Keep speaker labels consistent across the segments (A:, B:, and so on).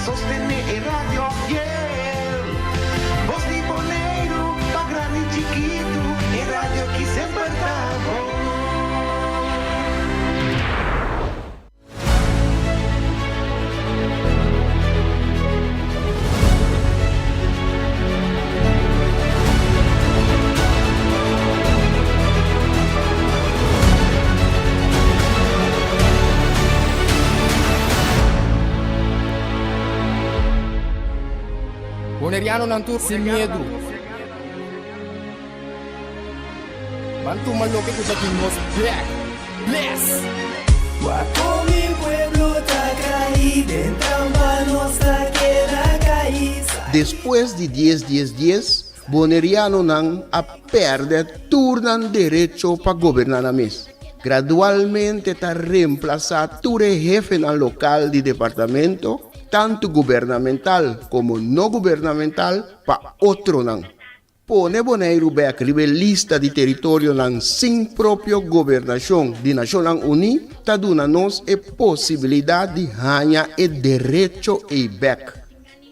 A: sostené e radio fiel. Bos di Boneiru, pa grandi i chikitu, e radio ki semper ta bon.
B: Bonerianonan tur sin miedu. Ban tuma loke ku ta tin nos bek. Bless!
C: Wak kon mi pueblo ta kai, den trampa nos ta keda kai.
D: Despues di dies dies dies, Bonerianonan a pèrdè tur nan derecho pa goberná nan mes. Gradualmente ta remplasá tur e hefenan lokal di departamento, tantu gubernamental komo no gubernamental, pa otronan. Pone Boneiru bèk riba e lista di teritorionan sin propio gobernashon di Nashonnan Uní ta duna nos e posibilidat di haña e derecho ei bèk.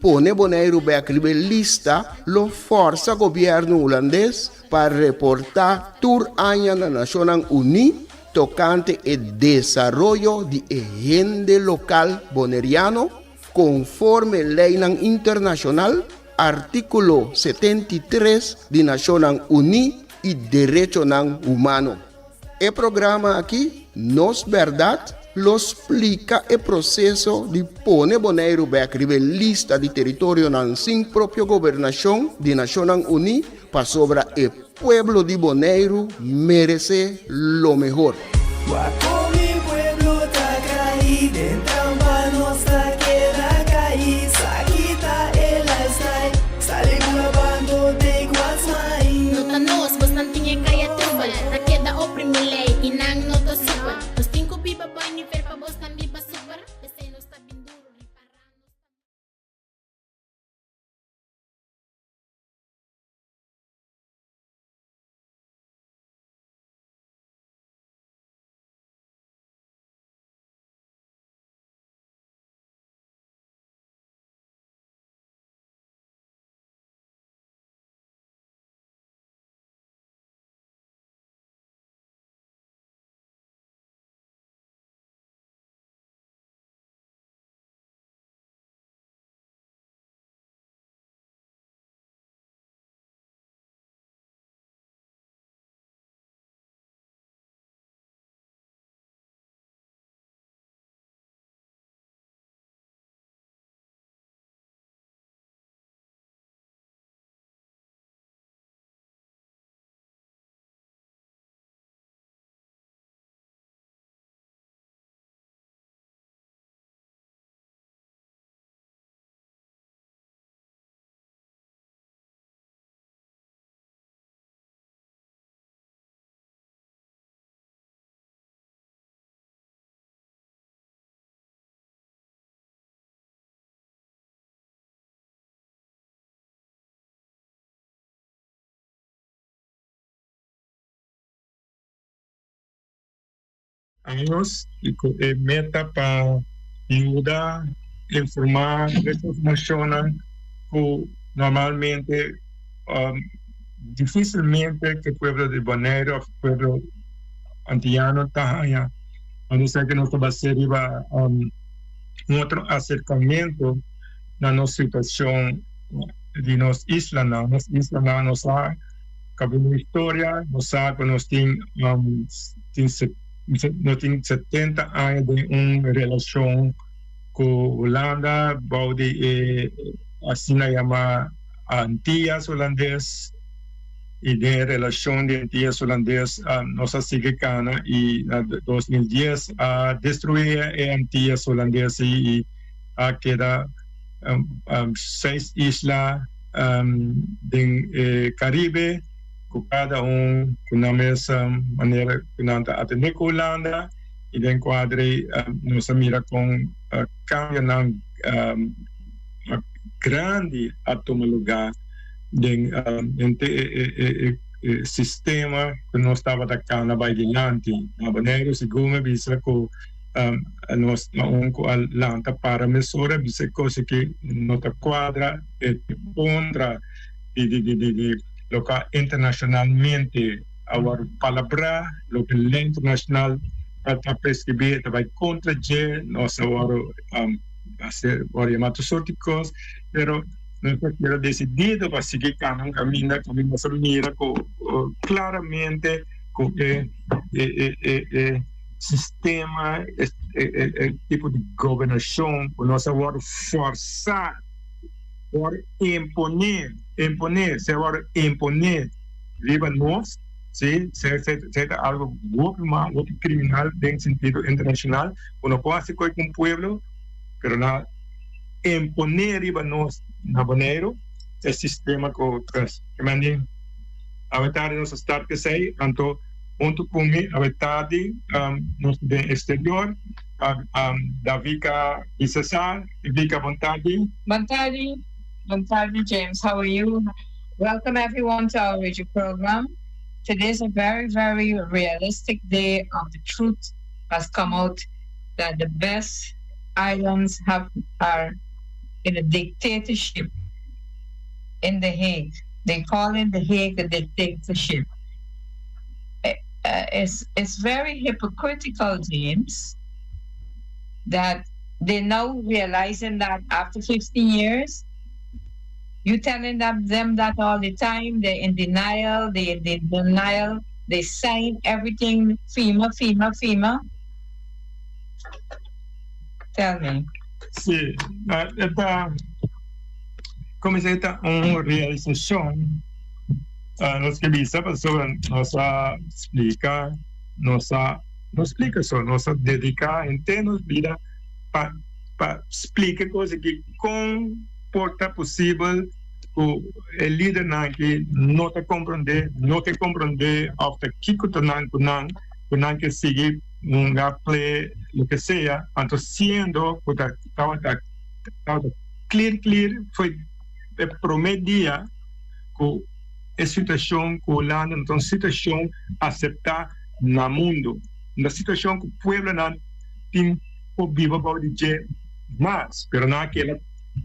D: Pone Boneiru bèk riba e lista lo fòrsa gobièrnu hulandes pa reportá tur aña na Nashonnan Uní tokante e desaroyo di e hende lokal boneriano konforme leinan internashonal, artíkulo 73 di Nashonnan Uní i derechonan humano. E programa aki, Nos Bèrdat, lo splika e proseso di pone Boneiru bèk riba e lista di teritorionan sin propio gobernashon di Nashonnan Uní pasobra e pueblo di Boneiru meresé lo mehor.
C: Wak kon mi pueblo ta kai, den trampa nos ta keda kai, sa kita e lifestyle, sali bula bando take what's mine.
E: No ta nos, bosnan tin e kaya trubel, Ta keda oprimi lei i nan no ta super. Nos tin ku biba bou e nivel pa bosnan biba super. P'esei nos ta bin duru, ripará nos ta.
F: Años y cu e meta pa yuda informa informacionnan cu normalmente dificilmente cu e pueblo di Bonaire of pueblo Antiyano ta haya. Nos sa cu nos ta basa riba un otro acercamento na nos situacion di nos islanan. Nos islanan nos sa caba un historia, nos sa cu nos tin tin nos tin 70 aña den un relacion cu Hulanda bou di e asina yama Antillas Hulandes y den e relacion di Antillas Hulandes nos a sigui cana y na 2010 a destrui e Antillas Hulandes y a keda seis isla den e Caribe cu cada un cu nan mes manera cu nan ta atende cu Hulanda y den cuadre nos a mira con cambionan grandi a tuma lugar den henter e sistema cu nos tabata cana bay dilanti. Na Boneiru segun mi a bisa cu. Nos ta un ku a lanta para mesora bisa e kos aki no ta kuadra, e ta kontra di di loke internashonalmente a wòrdu palabrá, loke lei internashonal ta preskribí e ta bai kontra dje. Nos a wòrdu wòrdu yamá tur sort di kos, pero nos a keda desidido pa sigui kana un kaminda kaminda nos a mira ku klaramente ku e e sistema, e tipo di gobernashon ku nos a wòrdu fòrsá, wòrdu imponé, imponé, se a wòrdu imponé riba nos, si, se ta algu hopi mal, hopi kriminal den sentido internashonal, ku no por hasi koi ku un pueblo, pero nan a imponé riba nos na Boneiru e sistema ku awe tardi nos a start esei, anto. Huntu ku mi awe tardi nos ta den exterior, Davika Bisesar. Davika, bon tardi.
G: Bon tardi, bon tardi James, how are you? Welcome everyone to our radio program. Today is a very, very realistic day of the truth has come out that the best islands have are in a dictatorship in The Hague. They call in The Hague a dictatorship. It's, it's very hypocritical, James, that they now realizing that after 15 years, you telling them, them that all the time, they're in denial, they're in denial, they sign everything FEMA, FEMA, FEMA. Tell me.
F: Si, e ta, como se ta un realisacion nos ke bisa pasobra nos a splika, nos a no splika so, nos a dedica henter nos bida pa pa splika e cos aki con por ta posibel cu e lidernan aki no ta comprende, no ke comprende of ta kico ta nan cu nan, cu nan ke sigui hunga, play, loke sea, anto siendo cu ta tabata tabata clear clear foi e prome dia cu e situacion cu Hulanda no ta un situacion acepta na mundo, no ta situacion cu pueblonan tin por biba bou di dje mas, pero nan a keda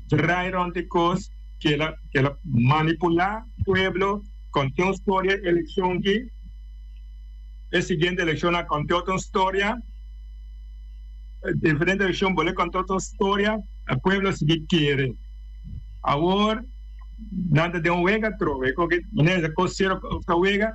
F: draai rond e cos, keda keda manipula pueblo, conta un storia e eleccion aki, e siguiente eleccion a conta otro storia, diferente eleccion bole conta otro storia, e pueblo a sigui kere. Awor nan ta den un wega atrobe, e koke manera e kos sero ta wega,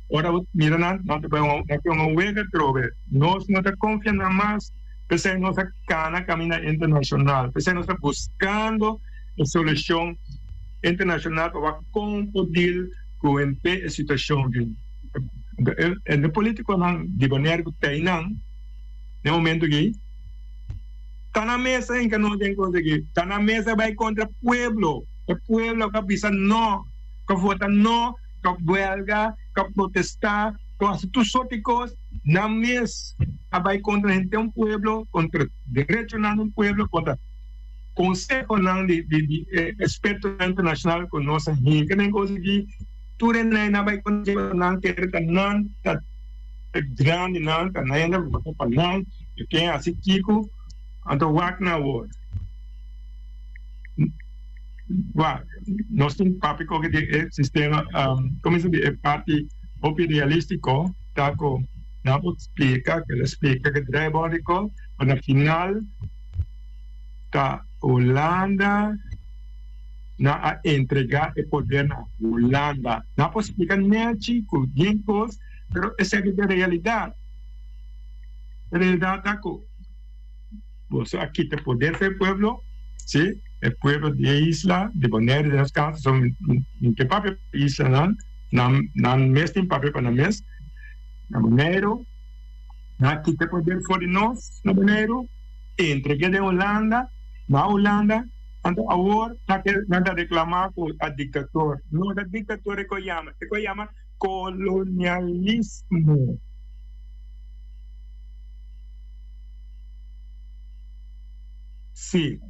F: ora bo mira nan, nan ta bai un un wega atrobe. Nos no ta konfia nan mas, p'esei nos a kana kaminda internashonal, p'esei nos ta buskando e solushon internashonal pa wak kon por deal ku henter e situashon aki. E politikonan di Bonaire ku ta einan den momento aki, Ta na mesa hinka nos den kos aki. Ta na mesa bai kontra pueblo. E pueblo ka bisa no, ka vota no, ka buelga, ka protesta, ka hasi tur sort di kos. Nan mes a bai kontra henter un pueblo, kontra derechonan di un pueblo, kontra konsehonan di di e ekspertonan internashonal ku nos a hinka den kos aki. Tur e nan a bai kontra dje, nan kere ta nan ta grandinan, ta nan a vota pa nan. E ken hasi kiko, anto wak na awor. Wak, nos tin papia koke di e sistema, komo se di e parti hopi realistiko ta ku nan por splika, ke lo splika ke drai bòriko, pa na final ta Hulanda nan a entrega e poder na Hulanda. Nan por splika nechi ku bien kos, pero esaki ta e realidat. Realidad ta cu boso a kita poder pa e pueblo, si, e pueblo di e isla, di Bonaire den nos caso, so mi ke papia pa e islanan, nan nan mes tin papia pa nan mes, na Boneiru, nan a kita poder for di nos na Boneiru, entregue den Hulanda, na Hulanda, anto awor nan ke nan ta reclama cu a dictator, no ta dictator e cu a yama, e cu a yama colonialismo. Sí.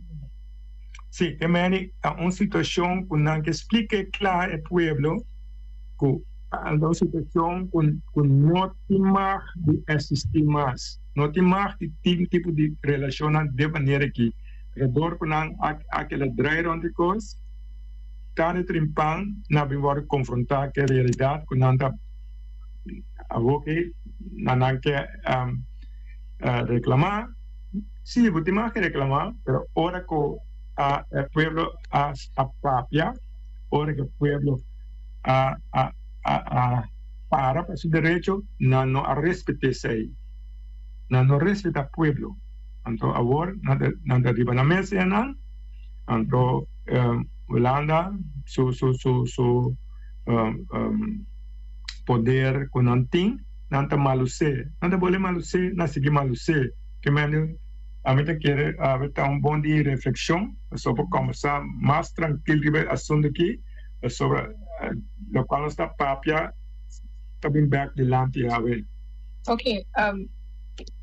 F: Sí, te meni ta un situacion cu nan ke splica e cla e pueblo cu. Anto un situashon ku no tin mag di eksistí mas. No tin mag di tin tipo di relashonnan den manera aki. Pero dor ku nan a keda drai rònt di kos, tarde trimpan nan a bin wòrdu konfrontá ku e realidat ku nan ta awoki na nan ke reklamá. Sí, bo tin mag di reklamá, pero ora ku e pueblo a papia, ora ku e pueblo a a a para pa su derecho, nan no a respeta esey. Nan no respeta pueblo. Anto awor nan ta riba nan mes enan, anto Hulanda su su su su poder cu nan tin, nan ta malus'é. Nan ta bole malus'é, nan sigui malus'é. Ke mende ami ta kere awe ta un bon di reflexion, pasobra por combersa mas trankil riba e asunto aki. Pasobra locual nos ta papia ta bin bek dilanti awe.
G: Okay, um,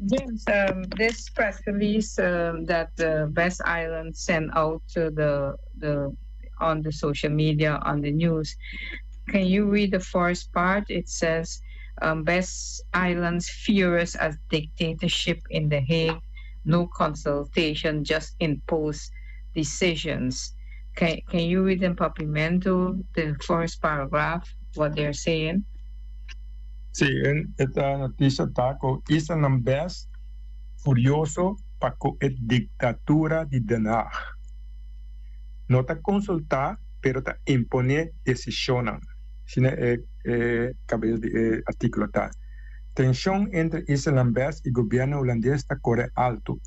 G: James, um, this press release um, that the Best Island sent out to the the on the social media on the news, can you read the first part? It says, um, "Best Islands furious as dictatorship in The Hague, no consultation, just impose decisions." Can can you read in Papiamento the first paragraph what they're saying?
F: Sí, e ta noticia ta cu islanan bes furioso pa cu e dictatura di Den Haag. No ta consulta pero ta impone decisionnan, asina e e cabes di e articulo ta. Tension entre islanan bes y gobierno Hulandes ta core alto.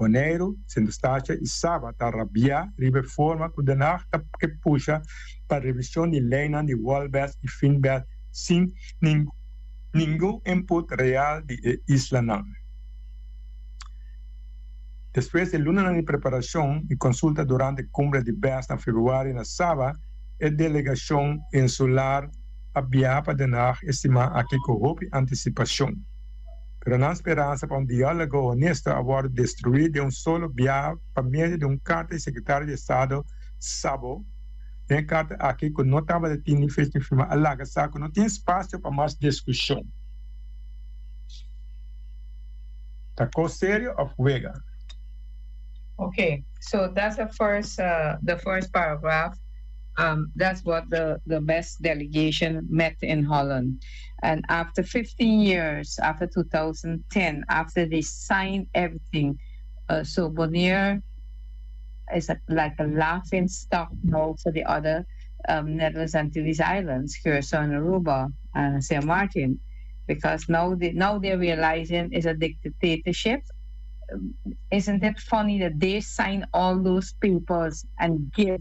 F: Boneiru, Sint Eustatius i Saba ta rabiá riba e forma ku Den Haag ta ke pusha pa revishon di leinan di Wolbes i Finbes sin ningun input real di e islanan. Despues di lunanan di preparashon i konsulta durante kumbre di bes na februari na Saba, e delegashon insular a biaha pa Den Haag e siman aki ku hopi antisipashon. Pero nan speransa pa un diálogo honesto a wòrdu destruí den un solo biaha pa medio di un karta di Sekretario di Estado Szabo. Den e karta aki, ku no tabata tin ni fecha ni firma, a laga sa ku no tin espasio pa mas diskushon. Ta kos serio òf wega?
G: Okay, so that's the first the first paragraph. Um, that's what the the best delegation met in Holland. And after 15 years, after 2010, after they signed everything, uh, so Bonaire is a, like a laughing stock now for the other um, Netherlands Antilles Islands, Curacao and Aruba and St. Martin, because now they, now they're realizing it's a dictatorship. Isn't it funny that they sign all those papers and give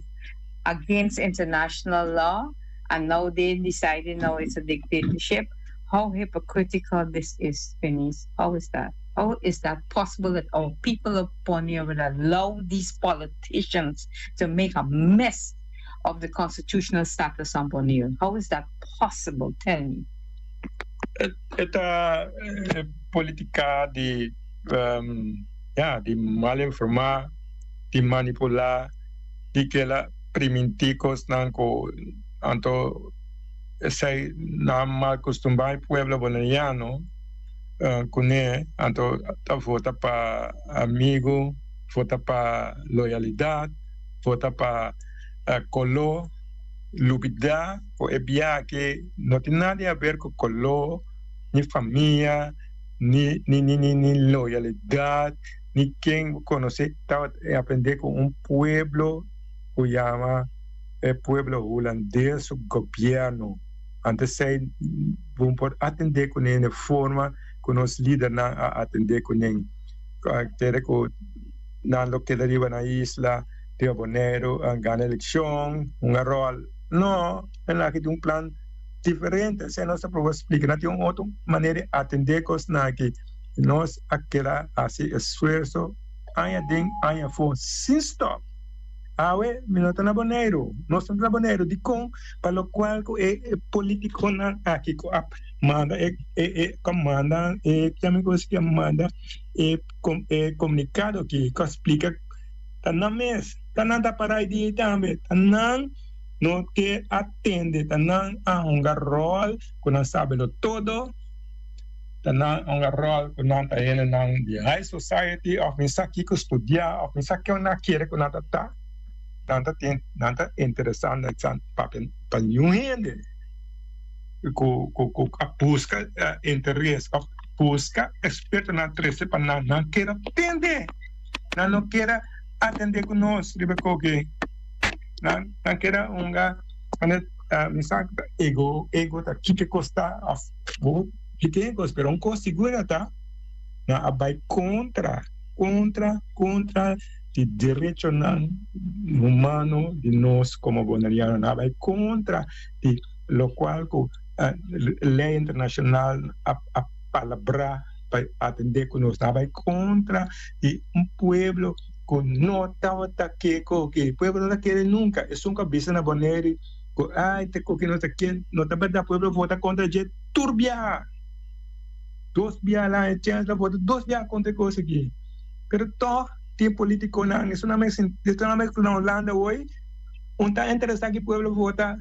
G: against international law and now they decided now it's a dictatorship? How hypocritical this is, Phineas. How is that? How is that possible that our people of Bonaire will allow these politicians to make a mess of the constitutional status on Bonaire? How is that possible? Tell me.
F: E ta politica di ya di mal informa, di manipula, di kela priminti cosnan cu anto esey nan mal custumbra e pueblo Boneriano cune anto ta vota pa amigo, vota pa loyalidad, vota pa colo, lubida cu e biaha no tin nada di haber cu colo ni famia ni ni loyalidad ni ken bo conoce tabata e aprende cu un pueblo cu yama e pueblo Hulandes su gobierno anto esey bo por atende cune den forma cu nos lidernan a atende cune kere cu nan lo keda riba nan isla riba Boneiru gana eleccion hunga rol no nan aki tin un plan diferente esey nos ta proba splica nan tin un otro manera di atende cosnan aki. Nos a keda hasi esfuerso aña den aña afó sin stòp. Awe mi no ta na Boneiru, nos no ta na Boneiru. Dikon? Pa lokual ku e politikonan aki ku a manda e e ku a manda e kiami ku a manda e e komunikado aki ku a splika ta nan mes, ta nan ta para di ei tambe, ta nan. No ke atende ta nan a hunga ròl ku nan sabelo todo, ta nan a hunga ròl ku nan ta hendenan di high society òf mi sa kiko studiá òf mi sa ke nan kere ku nan ta ta, nan ta tin nan ta interesá na esnan papia pa niun hende ku ku ku a buska interes òf buska ekspertonan trese pa nan, nan kere atende, nan no kere atende ku nos riba e koki. Nan nan keda hunga ane mi sa ku ta ego ego ta kiko kos ta of bo kiko kos pero un kos sigur a ta nan a bai kontra kontra kontra di derechonan humano di nos komo boneriano nan a bai kontra di lokual ku lei internashonal a a palabrá pa atendé ku nos nan a bai kontra di un pueblo. Ku no tabata ke koki. Pueblo no ta kere nunka. Esun ku a bisa na Boneiru ku ai te koki no ta ke, no ta bèrdat. Pueblo vota kontra dje tur biaha. Dos biaha la e chèns la vota dos biaha kontra e kos aki. Pero tòg tin politikonan, esun nan esun nan ku na Hulanda awor un ta interesá ki pueblo vota.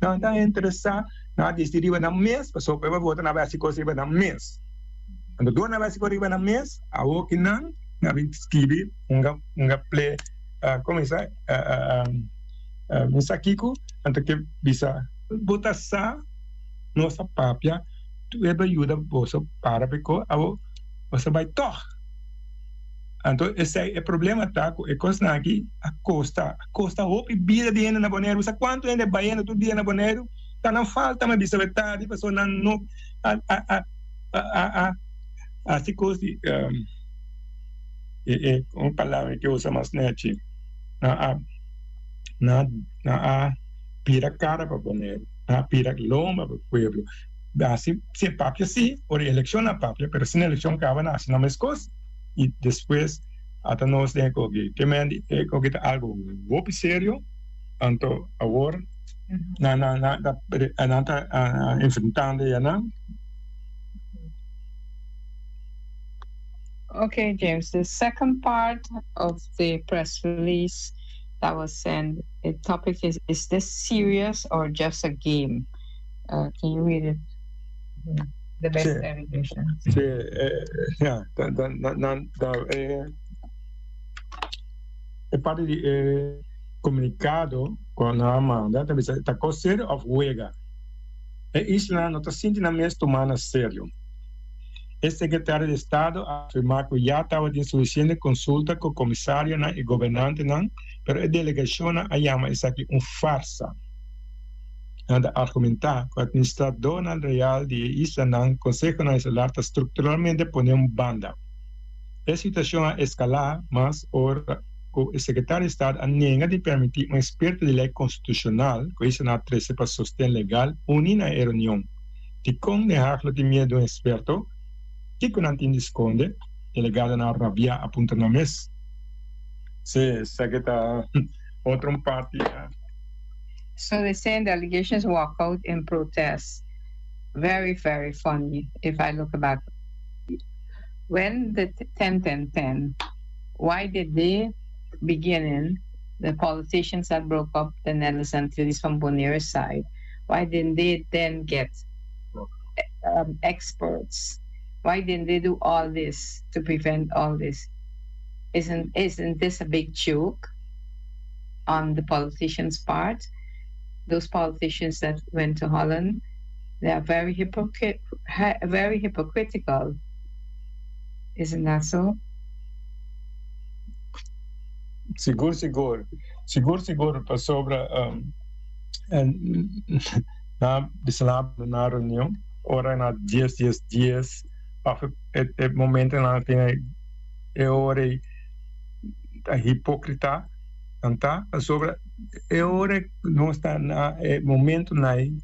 F: Nan ta interesá nan a disidí riba nan mes pasobra pueblo vota nan a bai hasi kos riba nan mes. Anto dor nan a bai hasi kos riba nan mes awor ki nan. Na bin skibi un un ple como bisa mi sa kico anto ke bisa bo ta sa nos a papia tu e bo yuda boso para peko abo boso bai tog anto esey e problema ta cu e cosnan aki a costa a costa hopi bida di hende na Boneiru bo sa cuanto hende bayendo tur dia na Boneiru ta nan falta mi bisa tardi pasobra nan no a a a Hasi kos di e e un palabra ke usa mas nechi nan a nan nan a bira kara pa Boneiru nan a bira lomba pa pueblo hasi si e papia si ora e elekshon nan papia pero si elekshon kaba nan hasi nan mes kos i despues ata nos den e koki ke men di e koki ta algo hopi serio anto awor nan nan nan ta nan ta enfrentando ya nan.
G: Okay, James, the second part of the press release that was sent, the topic is, is this serious or just a game? Uh, can you read it? The best
F: Sí.
G: allegation.
F: Sí, eh, ja, da, da, da, da, da, eh, e parte di e comunicado cu nan a manda ta bisa ta cos serio of wega. E islanan no ta sinti nan mes tumá na serio. E sekretario di estado a afirmá ku ya tabatin sufisiente konsulta ku komisarionan i gobernantenan, pero e delegashonnan a yama esaki un farsa. Nan ta argumentá ku atministradónan real di e islanan, konsehonan insular, ta strukturalmente poné un banda. E situashon a eskalá mas ora ku e sekretario di estado a nenga di permití un eksperto di lei konstitushonal ku e islanan a trese pa sosten legal uni na e reunion. Dikon Den Haag lo tin miedu di un eksperto? Kiko nan tin di skonde? Delegadonan rabiá a puntra nan mes. Sí, esaki ta otro un parti.
G: So they saying the allegations walk out in protest. Very very funny if I look back. When the 10 10 10, why did they beginning, the politicians that broke up the Netherlands Antilles from Bonaire side, why didn't they then get um, experts? Why didn't they do all this to prevent all this? Isn't isn't this a big joke on the politicians' part? Those politicians that went to Holland, they are very hypocrite, very hypocritical. Isn't that so?
F: Sigur, sigur. Sigur, sigur, pasobra um, na bisa na na reunion ora na dies dies dies of e, e momento na tin e ora ei ta hipócrita nan ta pasobra e ora nos ta na e momento na ei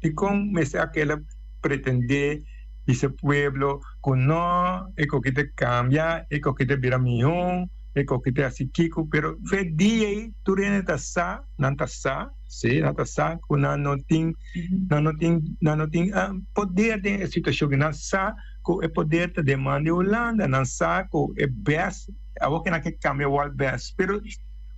F: dikon mester akela pretende bisa pueblo ku no e koki ta kambia e koki ta bira mihó e koki ta hasi kiko pero fe dia ei tur hende ta sa nan ta sa si nan ta sa ku nan no tin nan no tin nan no tin poder den e situashon aki nan sa ku e poder ta den man di Hulanda nan sa ku e bes awor ke nan ke kambia wòl bes pero.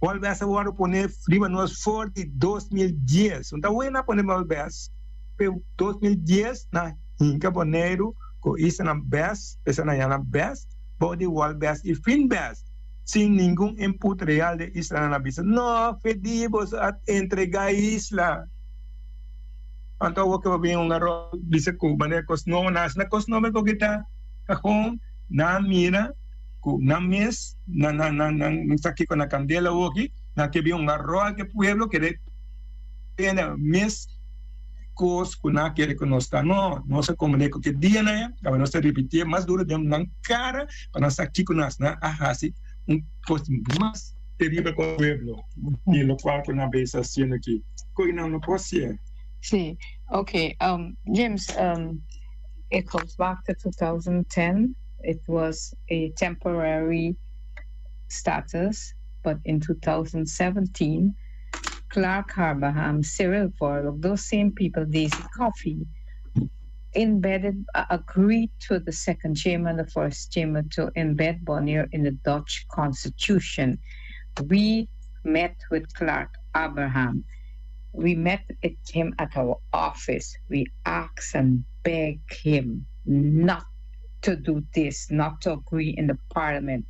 F: Wolbes a wòrdu pone riba nos for di 2010. Un ta wena pone Wolbes pe 2010 na hinka Boneiru ku islanan bes, esnan yana bes, bou di Wolbes i Finbes, sin ningun input real di e islanan a bisa, No, Fedi, boso a entregá e isla. Anto awor ke bo bin un aròl bisa ku manera kos nobo nase na kos nobo e koki ta kajon nan mira ku nan mes nan nan nan nan sa kiko na kandela awoki nan ke bin un aròl ke pueblo kere tene mes kos ku nan kere ku nos ta no nos a komprende ku ke dianan ya kaba nos ta ripitié mas duro den nan kara pa nan sa kiko nan a hasi un kos mas teribel ku pueblo di lokual ku nan bisa hasiendo aki. Koe nan no por hacié.
G: Sí, okay. James, it goes back to 2010. It was a temporary status, but in 2017, Clark Harbaham, Cyril Vorlok, those same people, Daisy Coffee, embedded, agreed to the second chamber and the first chamber to embed Bonaire in the Dutch constitution. We met with Clark Abraham. We met him at our office. We asked and begged him not to do this, not to agree in the parliament.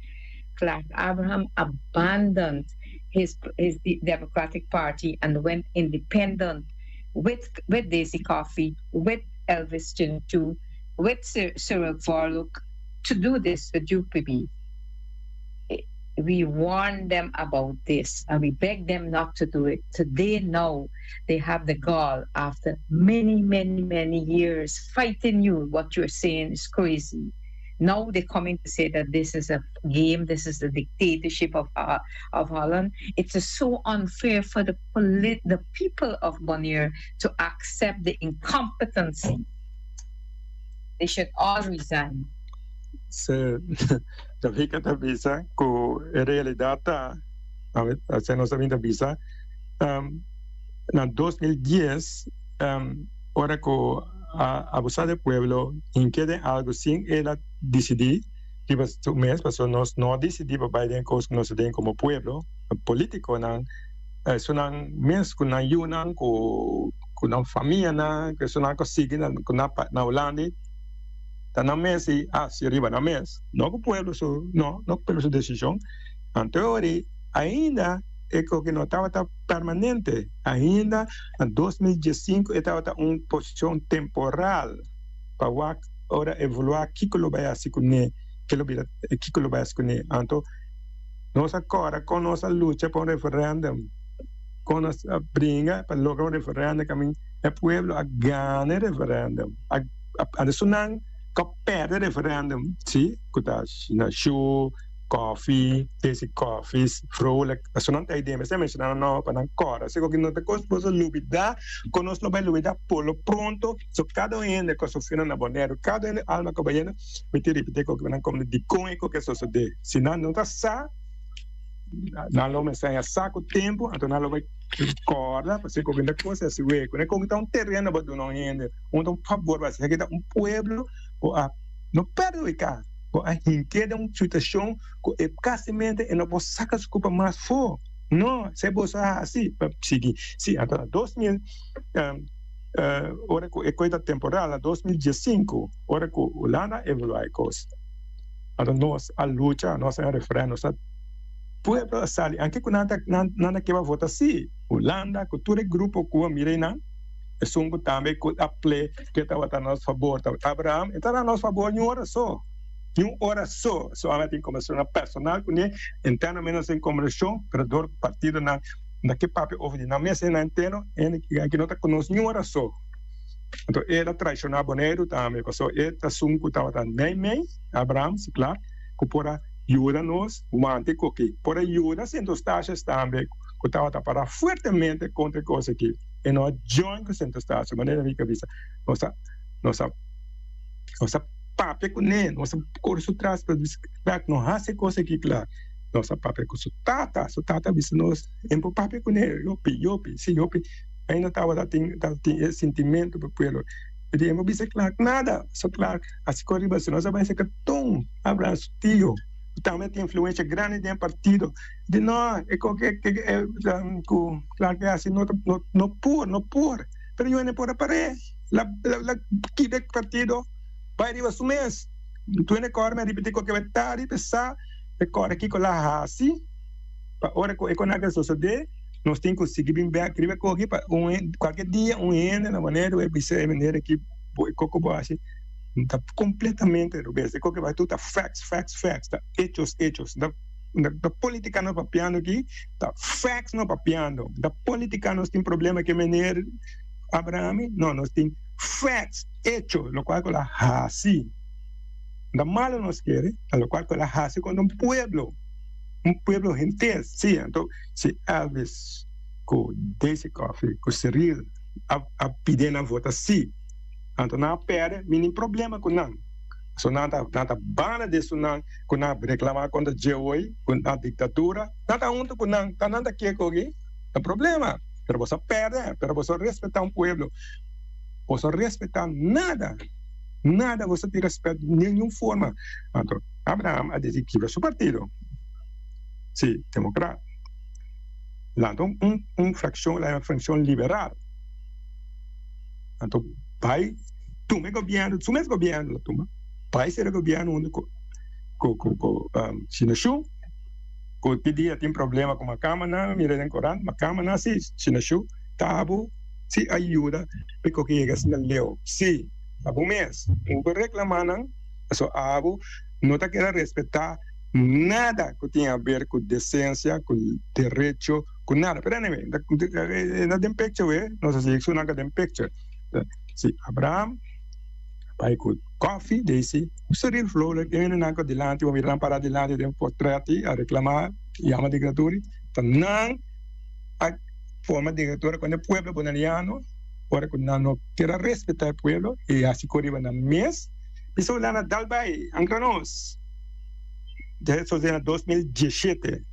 G: Clark Abraham abandoned his his Democratic Party and went independent with with Daisy Coffee, with Elvis Chinchu, with Cyril Vorluk to do this with UPB we warned them about this and we begged them not to do it. Today, now, they have the gall after many, many, many years fighting you. What you're saying is crazy. Now they're coming to say that this is a game, this is the dictatorship of, uh, of Holland. It's so unfair for the, polit- the people of Bonaire to accept the incompetency. They should all resign.
F: Se David ta bisa ku e realidat ta, asina nos a bin ta bisa, na 2010 ora ku a abusa di pueblo hink'é den algu sin el a disidí riba su mes, pasobra nos no a disidí pa bai den kos ku nos ta den komo pueblo, politikonan esunnan mes ku nan yunan ku nan famianan ku esunnan ku a sigui na Hulanda. Ta nan mes i hasi riba nan mes, no ku pueblo su, no, no ku pueblo su desishon. Anto e ora ei ainda e koke no tabata permanente, ainda na 2015 e tabata un posishon temporal pa wak ora evaluá kiko lo bai hasi kuné, ke lo bira, kiko lo bai hasi kuné. Anto nos a kòrda kon nos a lucha pa un referèndum, kon nos a bringa pa logra un referèndum kaminda e pueblo a gana e referèndum, a. Esunnan ku a pèrdè referèndum si ku ta na shu, kòfi, Daisy Coffee, Vrolijk, esunnan ta ei den. Mester menshoná nan nòmber pa nan kòrda. Si ku no ta kos boso lubidá ku nos lo bai lubidá por lo pronto. So kada un hende ku a sufri na Boneiru, kada hende alma ku a bai yendo, mi tin ripití ku nan komo dikon e koke a sosodé. Si nan no ta sa, nan lo mester haña sa ku tempu, anto nan lo bai kòrda pasobra ku ta kos a siwe. Ku ta un tereno bo duna un hende. Un ta un fabor pa esaki ta un pueblo ku a no perhudiká, ku a hink'é den un situashon ku e kasimente e no por saka su kulpa mas for. No, esei boso a hasi pa sigui. Si, anto na 2000, ora ku e kos ta temporal, na 2015, ora ku Hulanda a evaluá e kos, anto nos a lucha, nos a haña referèndum, nos a pueblo a sali, anke ku nan ta nan a keba vota si, Hulanda ku tur e grupo ku a mira einan, Esun ku tambe ku a ple ke tabata na nos fabor tabata Abraham, e tabata na nos fabor ni un ora so, ni un ora so. So ami a tin kombersashonnan personal kuné, internamente nos tin kombersashon, pero dor ku partidonan no ke papia over di nan mes nan interno, hende ki no ta konos ni un ora so. Anto el a traishoná Boneiru tambe, pasobra e ta esun ku tabata meimei, Abraham, si kla, ku por a yuda nos wante koki, por a yuda Sint Eustatius tambe ku tabata pará fuertemente kontra e kos aki. E no a join ku Sint Eustatius, manera mi ka bisa, nos a nos a nos a papia kuné, nos a kore su tras pero bisa Clark no hasi e kos aki Clark, nos a papia ku su tata, su tata a bisa nos e por papia kuné, yopi yopi si yopi ainda tabata tin tabatin e sintimentu pa pueblo, mi di e por bisa Clark nada, so Clark a hasi kos riba su, nos a bai seka ton Abraham su tio. Tambe tin influencia grandi den e partido. Di no, e con ke cu Clark a haci no no por, no por. Pero yo no por a par'é. La la kibra e partido bay riba su mes. Tur hende core mi a ripiti cu ke ta riba e sa e core kico la haci pa ora cu e con a sosode nos tin cu sigui bin bek riba e coki pa un cualkier dia un hende na manera e bisa e manera ki bo e coco bo haci. Ta completamente robes. E koke bai tur ta facts, facts, facts, ta hechos, hechos. Ta ta politica nos papiando aki, ta facts nos papiando. Ta politica nos tin problema ke meneer Abrahami? No, nos tin facts, hecho, locual cu el a haci. Ta malo nos kere, ta locual cu el a haci contra un pueblo, un pueblo henter. Si, anto si Elvis cu Daisy Coffie cu Cyril a a pide nan vota si. Anto nan a perde, mi nin problema ku nan. So nan ta nan ta banda di esunnan ku nan a reklama kontra dje hoy, ku nan diktadura, nan ta huntu ku nan, ta nan ta ke kogi? No problema, pero boso a perde, pero boso a respeta un pueblo, boso a respeta nada, nada boso tin respet di ningun forma. Anto Abraham a disi kibra su partido, si, demokrat, lanta un un frakshon, la yama frakshon liberal. Anto bai tuma e gobierno, su mes gobierno lo tuma, bai ser e gobierno hunto cu cu cu cu Shinashu, cu ki dia tin problema cu Macamanan, mira den corant, Macamanan si Shinashu ta abo si a yuda pa e koki yega asina leu, si abo mes no por reclama nan, pasobra abo no ta keda respeta nada cu tin haber cu decencia, cu derecho. Cu nada, pero anyway, na den picture we, nos a sigui su nan ka den picture. Si Abraham bai cu coffee, Daisy, Cyril Vrolijk, e hende nan cu dilanti, bo mira nan para dilanti den portret a reclama, yama dictaturi, ta nan a forma dictatura contra e pueblo boneriano, ora cu nan no kier a respeta e pueblo y haci cu riba nan mes, bisa Hulanda dal bai, ancra nos. Eso na 2017.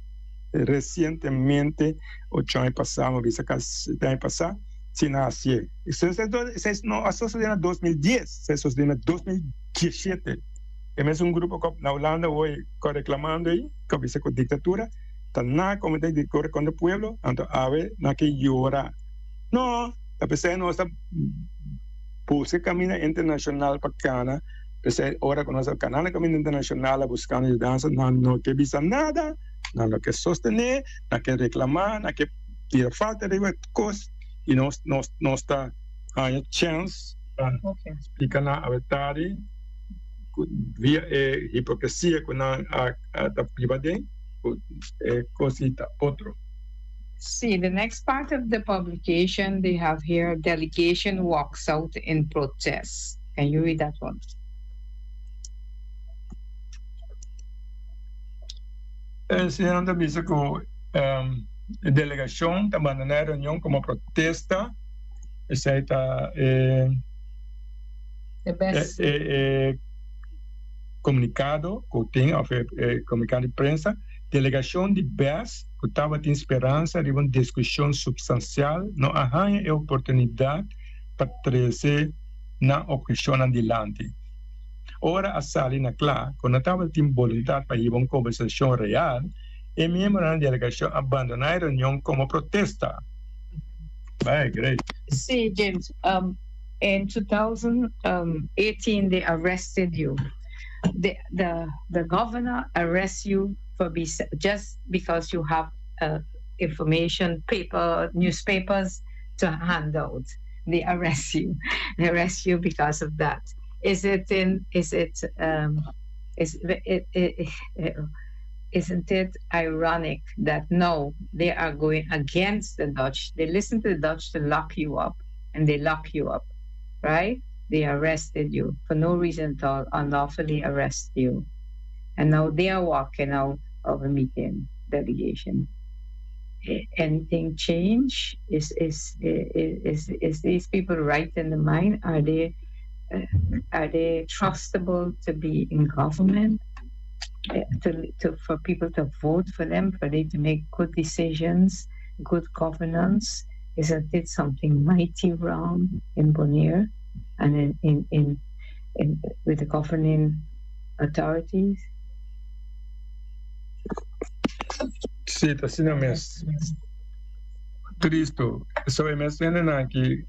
F: Resientemente, ocho aña pasá, mi a bisa kasi sete aña pasá, si nan hasié. Esei no a sosodé na 2010, esei a sosodé na 2017. E mesun grupo ku na Hulanda awor ku a reklamando ei, ku a bisa ku diktatura, ta nan a kometé diktatura kontra pueblo, anto awe nan ke yora. No, ta p'esei nos ta buska kaminda internashonal pa kana, p'esei ora ku nos a kana na kaminda internashonal a buskando yudansa, nan no ke bisa nada. Nan no ke sostené, nan ke reklamá, nan ke tira falta riba kos i nos nos nos ta haña chèns pa splika nan awetari ku via e hipokresia ku nan a ta biba aden ku e kos ei ta otro.
G: Sí, the next part of the publication they have here delegation walks out in protest. Can you read that one?
F: E señor ta bisa cu e delegacion ta bandona e reunion como protesta, esey ta e e comunicado cu tin of e comunicado di prensa. Delegacion di bes cu tabatin speransa riba un discusion substancial no a haña e oportunidad pa trece nan obhecionnan dilanti. Ora a sali na kla ku no tabatin boluntat pa hiba un kombersashon real, e miembronan di delegashon a bandoná e reunion komo protesta. Bai, great.
G: Sí, James, in 2018 they arrested you. The the the governor arrest you for be just because you have information paper newspapers to hand out. They arrest you. They arrest you because of that. Is it in is it um is it, it, it isn't it ironic that now they are going against the Dutch? They listen to the Dutch to lock you up and they lock you up, right? They arrested you for no reason at all, unlawfully arrest you. And now they are walking out of a meeting delegation. Anything change? Is is is is these people right in the mind? Are they are they trustable to be in government? To, to, for people to vote for them, for they to make good decisions, good governance? Isn't it something mighty wrong in Bonaire and in, in, in, in with the governing authorities?
F: Sí, ta asina mes. Tristu. So e mes hendenan aki,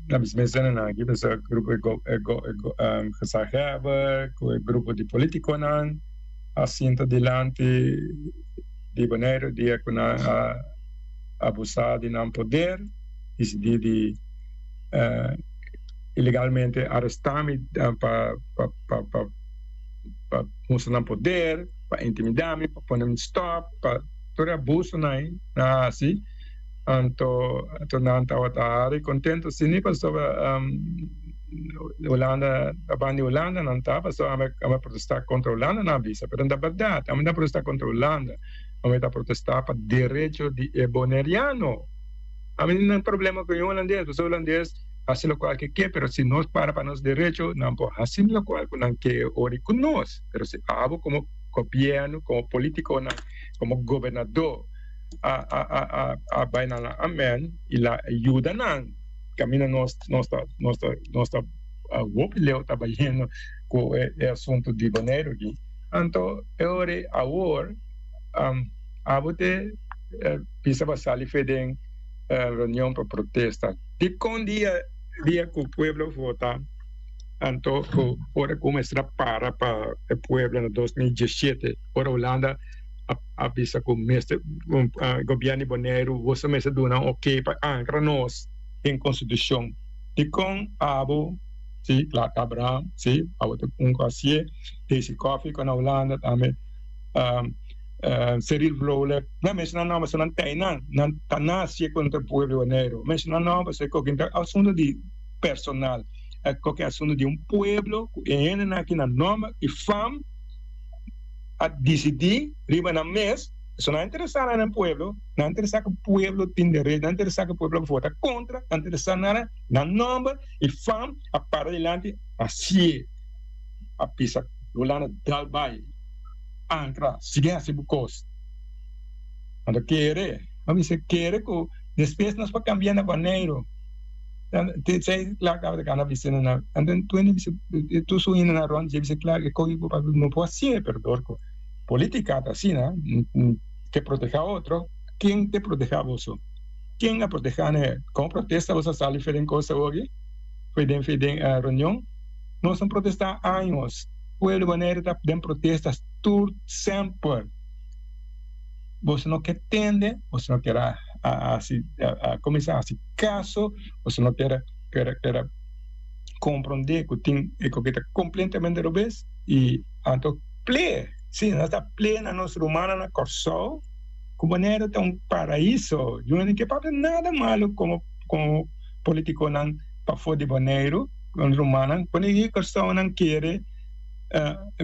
F: na mes mes hendenan aki, pasobra e grupo e gezaghebber ku e grupo di politikonan a sinta dilanti di Boneiru dia ku nan a abusá di nan poder, disidí di ilegalmente arestá mi pa pa mustra nan poder, pa intimidá mi, pa pone mi stòp, pa tur e abusonan ei nan a hasi. Anto anto nan tabata hari kontento asina pasobra Hulanda, ta banda di Hulanda nan ta, pasobra ami a protestá kontra Hulanda nan a bisa, pero no ta bèrdat, ami no ta protestá kontra Hulanda, ami ta protestá pa derecho di e boneriano. Ami no tin problema ku e hulandes, pasobra hulandes hasi lokual ke ke, pero si nos para pa nos derecho, nan por hasi lokual ku nan ke ori ku nos. Pero si abo komo gobièrnu, komo politikonan, komo gobernadó a a a a a bai na nan amen i la yuda nan kaminda nos nos ta nos ta nos ta hopi leu ta bayendo ku e e asuntu di Boneiru aki. Anto e ora awor abo te bisa pa sali fe den reunion pa protesta. Dikon dia dia ku pueblo vota anto ku ora ku mester a para pa e pueblo na 2017 ora Hulanda a bisa ku mester gobièrnu di Boneiru boso mester duna un oke pa ankra nos den konstitushon. Dikon abo si Clark Abraham si abo ta un ku hasié Daisy Coffie ku na Hulanda tambe Cyril Vrolijk, nan menshoná nòmber pasobra nan ta einan, nan ta nasie kontra e pueblo di Boneiru. Menshoná nòmber pasobra e koke ta asuntu di personal, e koke asuntu di un pueblo ku e hendenan aki nan nòmber i fam a disidí riba nan mes, pasobra nan a interesá na nan pueblo, nan a interesá ku pueblo tin derecho, nan a interesá ku pueblo a vota kontra, nan a interesá nada, nan nòmber i fam a para dilanti hasié, a bisa Hulanda dal bai. Ankra, sigui hasi bo kos. Anto kere, a bisa kere ku despues nos por kambia na Boneiru. Esei Clark tabata gana bisa na anto tur hende bisa tur su hendenan rond dje bisa Clark e koki ku papia no por hasié pero dor ku politika ta asina ke proteha otro ken te proteha boso ken a proteha ne kon protesta boso a sali fe den kos awoki fe den fe den reunion nos a protesta años. Pueblo Boneiru ta den protesta tur semper. Boso no ke tende, boso no kier a hasi a kuminsá hasi kaso, boso no kier kier kier komprondé ku tin e ku ta kompletamente robes i anto ple, si nos ta ple na nos rumannan na Kòrsou ku Boneiru ta un paraiso. Yo no ke papia nada malu komo komo politikonan pafó di Boneiru. Rumannan, pone di Kòrsounan kere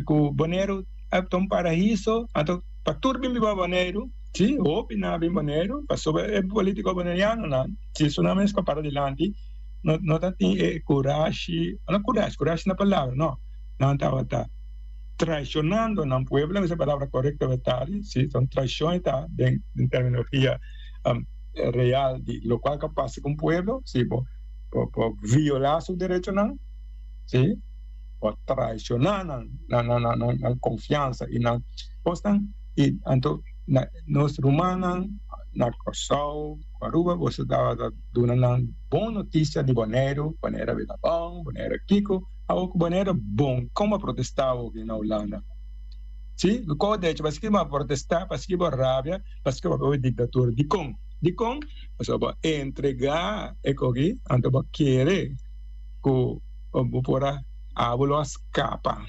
F: ku Boneiru ta un paraíso, anto pa tur bin biba Boneiru, si, hopi nan a bin Boneiru pasobra e polítiko bonerianonan, si su nan mes ku a para dilanti, no no ta tin e kurashi, no kurashi, kurashi no e palabra, no, nan tabata traishonando nan pueblo, esei e palabra korekto ta, si, ta un traishon e ta den terminologia real di lokual ku a pasa ku un pueblo, si bo. Bo por violá su derechonan, sí, bo traishoná nan, nan, nan, nan, nan, nan konfiansa i nan kosnan. I anto na nos rumannan na Kòrsou ku Aruba boso tabata duna nan bon notisia di Boneiru, Boneiru a bira bon, Boneiru a kiko, awor ku Boneiru bon, kon bo a protestá awor na Hulanda? Sí, kua derecho? Paske bo a protestá, paske bo a rabia, paske bo a pone diktatura. Dikon? Dikon? Pasobra bo a entregá e koki, anto bo a kere ku bo por a abo lo a skapa.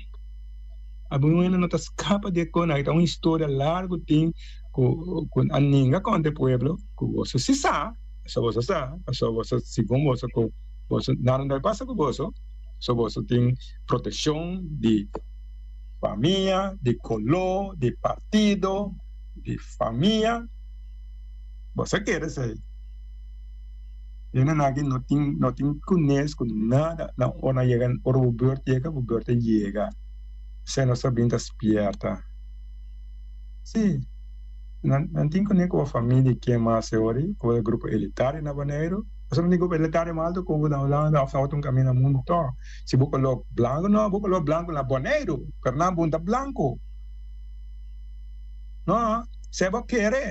F: Algun hende no ta skapa di e kos nan. Ta un historia largu tin ku ku a ninga konta e pueblo ku boso si sa, pasobra boso sa, pasobra boso segun boso ku boso nada no ta pasa ku boso, pasobra boso tin protekshon di famia, di koló, di partido, di famia. Bo sa kere esei. Hendenan aki no tin no tin kunes ku nada nan ora nan yega ora bo beurt yega bo beurt a yega esei nos ta bin ta spierta si nan nan tin kunes ku bo familia di ken mas e ora ei ku bo grupo elitario na Boneiru pasobra nan tin grupo elitario mas alto ku bo na Hulanda of na otro kaminda na mundu to si bo kolor blanku no bo kolor blanku na Boneiru pero nan bunta blanku. No, se bo kere.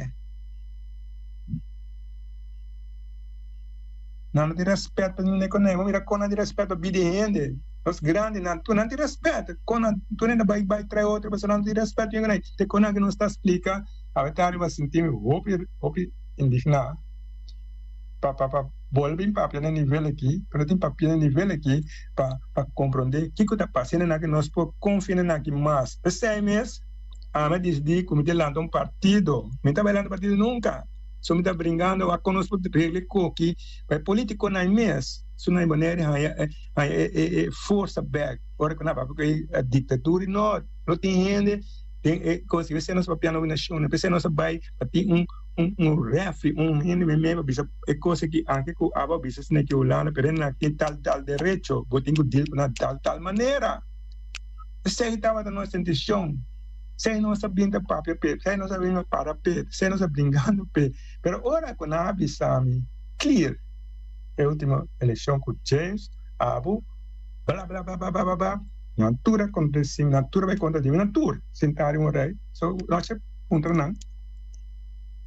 F: Nan no tin respet pa niun ekonei. Bo mira kon nan tin respet pa bida di hende. Nos grandinan tur nan tin respet. Kon nan tur hende bai bai trae otro pasobra nan no tin respet pa niun ekonei. Te kon nan ke nos ta splika awe tardi bo a sinti mi hopi hopi indigná pa pa pa bolbe bin papia na e nivel aki, pero tin papia na e nivel aki pa pa komprondé kiko ta pasa hendenan ke nos por konfia hendenan aki mas. P'esei mes ami a disidí ku mi ta lanta un partido. Mi ta bai lanta partido nunka. So mi ta bringando wak kon nos por regla e koki pa e politikonan mes su nan manera di haña haña e e e forsa bek ora ku nan papia ku e diktadura i no no tin hende den e kos i p'esei nos papia na nashon p'esei nos a bai pa tin un un un refri un hende meme pa bisa e kos aki anke ku abo a bisa esaki Hulanda pero nan tin tal tal derecho bo tin ku deal ku nan tal tal manera esei tabata nos intishon. Esei nos a bin ta papia p'e, esei nos a bin ta para p'e, esei nos a bringando p'e. Pero ora ku nan a bisa mi clear e ultimo elekshon ku James Abu bla bla bla bla bla bla, nan tur a kontesí mi, nan tur a bai kontra di mi, nan tur sintá riba un rei. So nochi a puntra nan,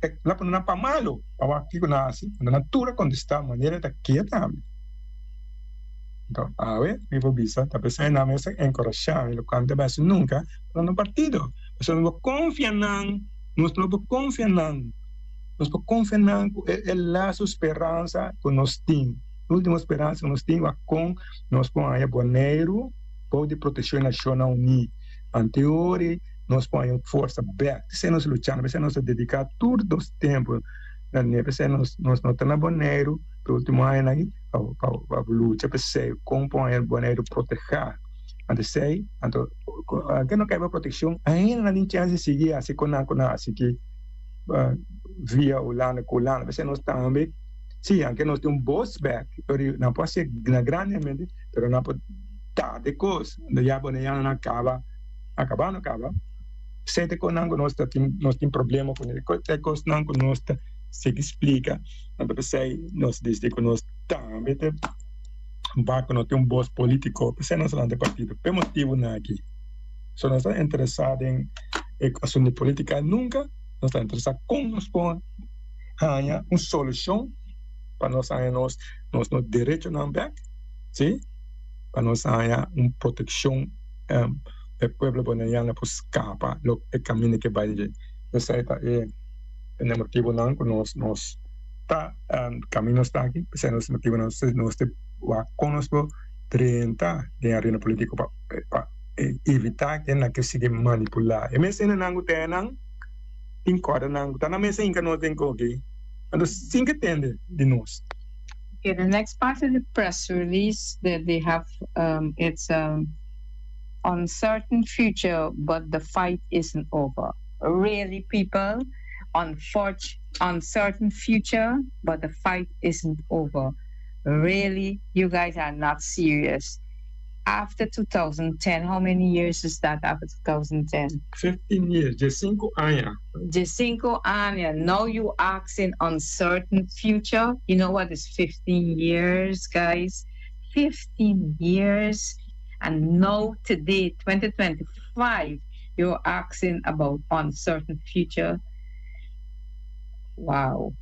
F: e la pone nan pa malu pa wak kiko nan a hasi, anto nan tur a kontestá manera ta ke tambe. Anto awe mi por bisa ta p'esei nan mester enkorashá mi lokual mi ta bai hasi nunka. Nan no partido. Pasobra nos por konfia nan, nos no por konfia nan. Nos por konfia nan ku e e lastu speransa ku nos tin. Ultimo speransa ku nos tin wak kon nos por haña Boneiru bou di protekshon di Nashonnan Uní. Anteori nos por haña un forsa bèk. P'esei nos luchando, p'esei nos ta dediká tur nos tempu na ne. P'esei nos nos no ta na Boneiru pe ultimo añanan aki pa pa pa lucha p'esei kon por haña Boneiru protehá. Anto esei, anto ke no kaiba protekshon, ainda nan tin chèns di sigui hasi kon nan ku nan hasi ki via Hulanda ku Hulanda. P'esei nos tambe, si, anke nos tin un bos bèk, pero nan por hasi na grandemente, pero nan por tarda e kos. Anto ya boneiano nan kaba, a kaba no kaba. P'esei ta e kosnan ku nos ta tin, nos tin problema kuné, ta e kosnan ku nos ta sigui splika. Anto p'esei nos disidi ku nos tambe ta. Bako no tin un bos politico, p'esei nos a lanta e partido p'e motibunan aki. So nos ta interesa den e asunto di politica nunca, nos ta interesa con nos por haña un solucion pa nos haña nos nos derechonan bek, si, pa nos haña un proteccion pa e pueblo boneriano por scapa lo e caminda ke bai dje. Esei ta e motibunan cu nos nos. Ta camino sta aki, p'esei nos motibo nos nos ta wak con nos por drenta den arena politico pa pa evita ke nan ke sigui manipula. E mes hendenan ku ta enan tin cordanan ku ta na mesa hinka nos den koki, anto sin ke tende di nos.
G: Okay, the next part of the press release that they have, it's uncertain future but the fight isn't over. Really people, unfortunately. Uncertain future but the fight isn't over really you guys are not serious after 2010 how many years is that after 2010?
F: 15 years, diesinco aña.
G: Diesinco aña now you asking uncertain future you know what is 15 years guys 15 years and now today 2025 you're asking about uncertain future Wow.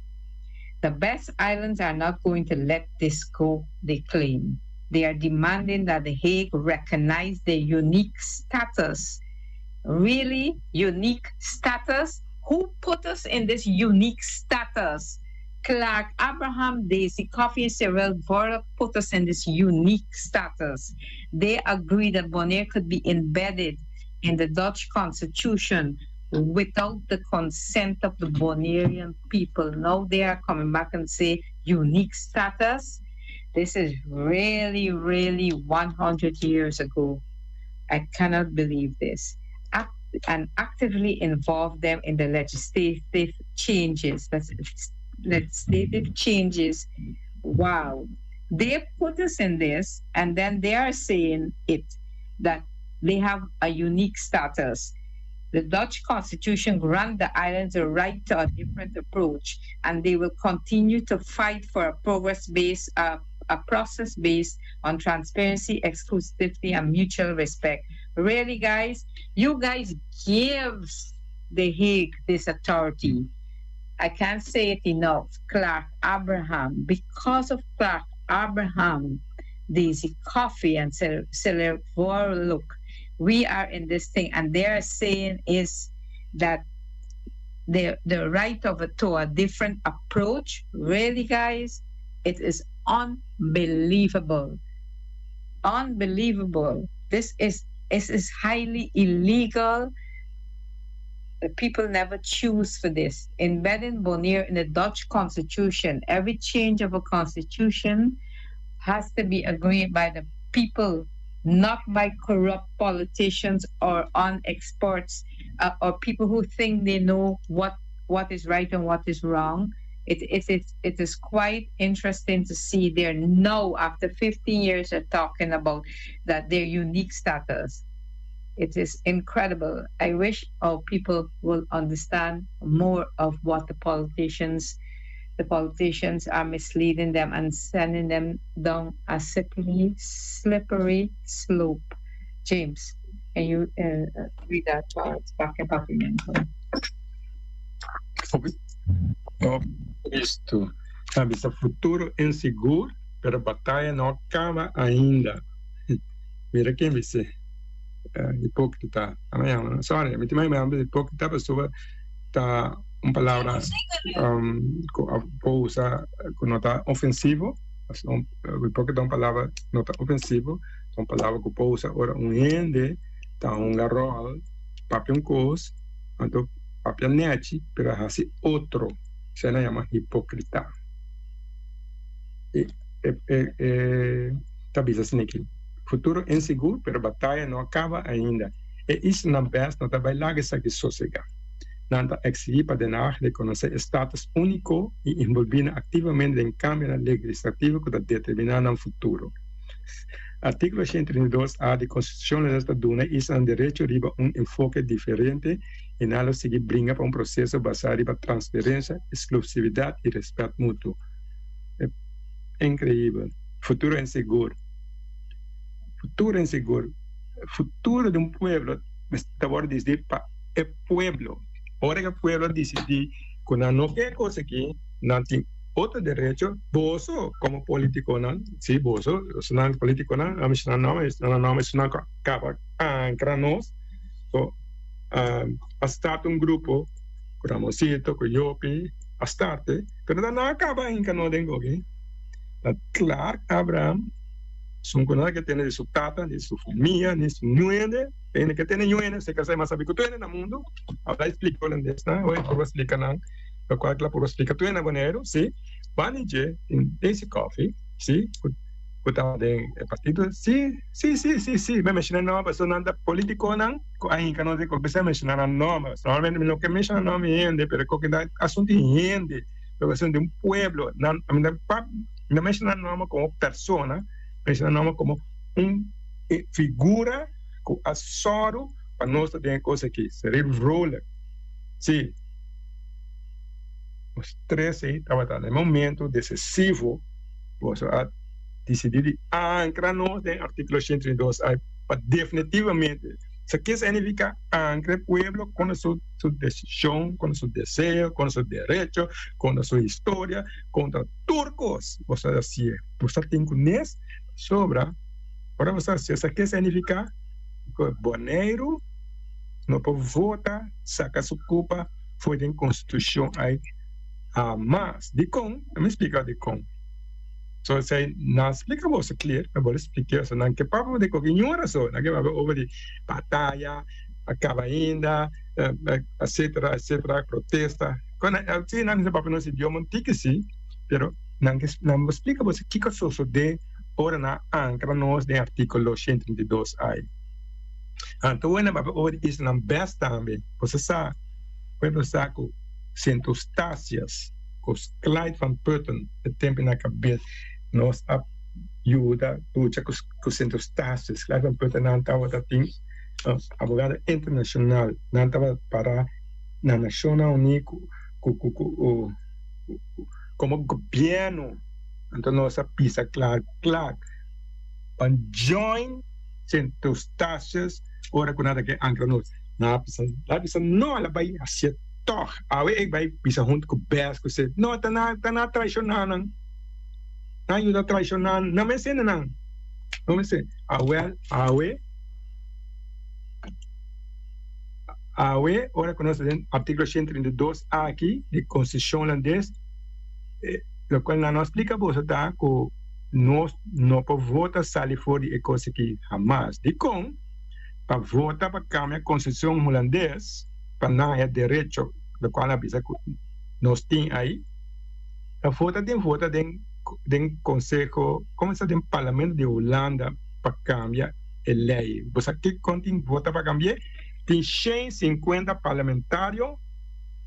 G: The best islands are not going to let this go, they claim. They are demanding that The Hague recognize their unique status. Really? Unique status? Who put us in this unique status? Clark Abraham, Daisy Coffey, and Cyril Vorok put us in this unique status. They agree that Bonaire could be embedded in the Dutch constitution without the consent of the Bonairean people. Now they are coming back and say unique status. This is really, really 100 years ago. I cannot believe this. Act and actively involve them in the legislative changes. That's legislative changes. Wow. They put us in this, and then they are saying it that they have a unique status. The Dutch constitution grant the islands a right to a different approach, and they will continue to fight for a progress-based, uh, a process based on transparency, exclusivity, and mutual respect. Really, guys, you guys give The Hague this authority. I can't say it enough, Clark Abraham, because of Clark Abraham, Daisy Coffie and Cerevorluk, we are in this thing and they are saying is that the the right of a to a different approach. Really guys, it is unbelievable. Unbelievable. This is this is highly illegal. The people never choose for this. Embedding Bonaire in the Dutch constitution, every change of a constitution has to be agreed by the people, not by corrupt politicians or on experts uh, or people who think they know what what is right and what is wrong. It, it, it, it is quite interesting to see there now, after 15 years, are talking about that their unique status. It is incredible. I wish our people will understand more of what the politicians the politicians are misleading them and sending them down a slippery, slippery slope. James, can you uh, read that part back in Papiamento?
F: Oh, Cristo. Bisa futuro insigur, pero bataya no a caba ainda. Mira ken bis'é. Hipócrita. Amo yama. Sorry, mi tin mai hipócrita pasobra ta un palabra ku a por usa ku no ta ofensivo. Hipócrita un palabra no ta ofensivo, ta un palabra ku por usa ora un hende ta hunga ròl, papia un kos, anto papia nèchi pero a hasi otro. Esei nan yama hipócrita. E e ta bisa asina aki, Futuro insigur, pero bataya no a kaba ainda. E islanan bes no ta bai laga esaki sosegá. Nan ta eksigí pa Den Haag rekonosé e status úniko i involví nan aktivamente den kambionan legislativo ku ta determiná nan futuro. Artíkulo 132 a di Konstitushon lo ta duna e islanan derecho riba un enfoke diferente i nan lo sigui bringa pa un proseso basá riba transparensia, eksklusividat i rèspèt mutuo. Inkreibel. Futuro insigur. Futuro insigur. Futuro di un pueblo mester ta wòrdu disidí pa e pueblo. Ora ku e pueblo disidí ku nan no ke e kos aki, nan tin otro derecho. Boso komo politikonan, si boso, esunnan politikonan, a menshoná nòmber, menshoná nòmber esunnan ku a kaba ankra nos. So, a start un grupo ku Ramonsito, ku Jopi, a starte, pero nan no a kaba hinka no den gogi. Ta Clark Abraham, esun ku no a ke tene di su tata, ni su famia, ni su ñuende, hende ke tene ñuende, se kasa e mas sabi ku tur hende na mundu, a bai splika holandes nan, oi por splika nan lokual ku la por splika tur hende na Boneiru, si, banda dje tin Daisy Coffee, si, ku tabata den e partido, si, si, si, si, si, mi a menshona nòmber pasobra nan ta politikonan ku a hinka nos den kos, mi a menshona nan nòmber, normalmente mi no ke menshona nòmber di hende, pero koke ta asuntu di hende. Lo asuntu di un pueblo. Nan, mi ta pa, mi ta menshona nan nòmber komo persona, menshona nan nòmber komo un figura ku a sòru pa nos ta den e kos aki. Serie Vrolijk. Sí. Nos tres ei tabata na e momento desesivo, boso a disidí di ankra nos den artíkulo 132 a pa definitivamente. Sa ke significa ankra e pueblo kontra su su desishon, kontra su deseo, kontra su derecho, kontra su historia, kontra tur kos bo sa hasié. Bo sa tin ku nes pasobra ora bo sa hasié sa ke significa ku Boneiru no por vota saka su kupa for den konstitushon ai hamas. Dikon? Lo mi splika dikon. So esei nan splika boso clear, nan por splike boso, nan ke papia di koke niun rason, nan ke papia over di bataya a kaba ainda, etcetera, etcetera, protesta. Kon nan, si nan ta papia nos idioma un tiki si, pero nan ke nan por splika boso kiko a sosode ora nan a ankra nos den artikulo 132 ai. Anto ora nan papia over di islanan bes tambe, boso sa, pueblo sa ku Sint Eustatius, ku Clyde van Putten e tempu na kabes nos a yuda lucha ku Sint Eustatius. Clyde van Putten nan tabata tin abogado internashonal, nan tabata para na Nashonnan Uní ku komo gobièrnu. Anto nos a bisa kla kla pa join Sint Eustatius ora ku nan ta ke ankra nos. Nan a bisa, el a bisa, no, el a bai hacié tog. Awe e bai bisa hunto cu Bes cu se, no, ta nan, ta nan a traiciona nan. Nan a yuda traiciona nan. Nan mes hende nan. No mester. Awel, awe, awe, ora cu nos ta den articulo 132 aki di Constitucion Holandes, locual nan no a splica boso ta cu nos no por vota sali for di e cos aki hamas. Dicon? Pa vota pa cambia Constitucion Hulandes pa nan haya derecho, locual nan a bisa cu nos tin ayi, ta vota tin vota den den Conseho, como sa den Parlamento di Hulanda pa cambia e ley. Bo sa kikon tin vota pa cambi'e? Tin 150 parlamentario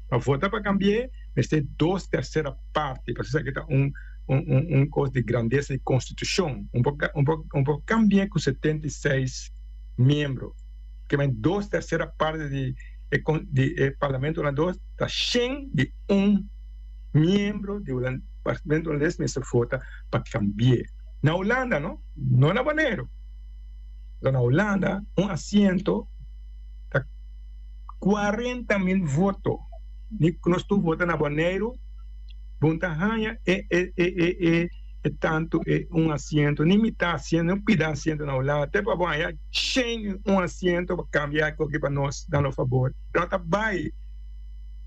F: pa vota pa cambi'e, mester dos tercera parti, pasobra esaki ta un un cos di grandesa di constitucion, un por un por cambia cu 76 miembro, ke men dos tercera parti di e di e parlamento hulandes ta shen di un miembro di parlamento hulandes mester vota pa cambi'e. Na Hulanda no, no na Boneiru, pero na Hulanda un asiento ta 40 mil voto, ni nos tur vota na Boneiru. Bon ta haña e e e e e e tantu e un asiento, ni mitá asiento, ni un pida asiento na Hulanda, te pa bo haña shen i un asiento pa kambia e koki pa nos na nos fabor. No ta bai.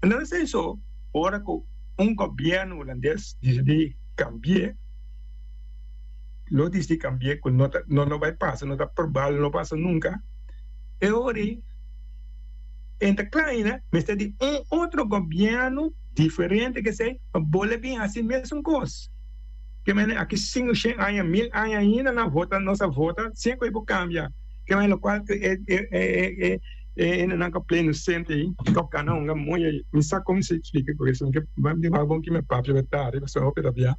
F: No ta esei so, ora ku un gobièrnu hulandes disidí kambi'é, lo disidí kambi'é ku no ta no no bai pasa, no ta probabel, no pasa nunka, e ora ei e ta kla ainda mester di un otro gobièrnu. Diferente ke esei, pa bole bin hasi mesun kos. Ke mene aki sinku shen aña, mil aña ainda nan vota, nos a vota sin ku e por kambia. Ke mene lokual ku e e e e e hendenan ku a play inosente ei, ku a gana hunga mooi ei. Mi sa kon si splika ku esun ke di wak bon ki mi papia ku e tardi pasobra hopi rabia.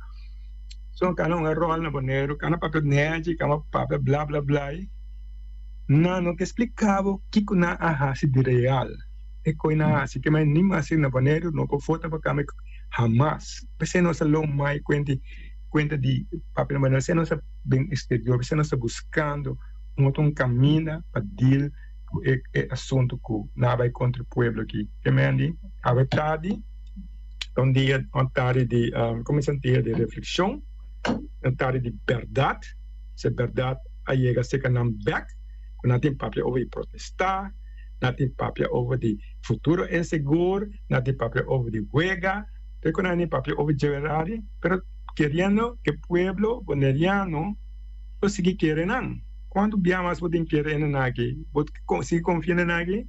F: So gana hunga ròl na Boneiru, gana papia nèchi, gana papia bla bla bla ei. Nan no ke splika bo kiko nan a hasi di real. E koe nan hasi ke mai ni mas na Boneiru no por vota pa kambia hamas. P'esei nos a lo mai kuenti kuenta di papia na Boneiru. P'esei nos a bin exterior, p'esei nos ta buskando un otro un kaminda pa deal ku e e asuntu ku nan a bai kontra e pueblo aki. Ke men di awe tardi ta un dia un tardi di komo un dia di reflekshon, un tardi di bèrdat. Si e bèrdat a yega serka nan bèk ku nan tin papia over di protestá. Na tin papia over di futuro insegur, na tin papia over di wega, te cu na tin papia over djeverari, pero keriendo ke pueblo boneriano lo sigui kere nan. Cuanto bia mas bo tin kere e nan aki? Bo sigui confia nan aki?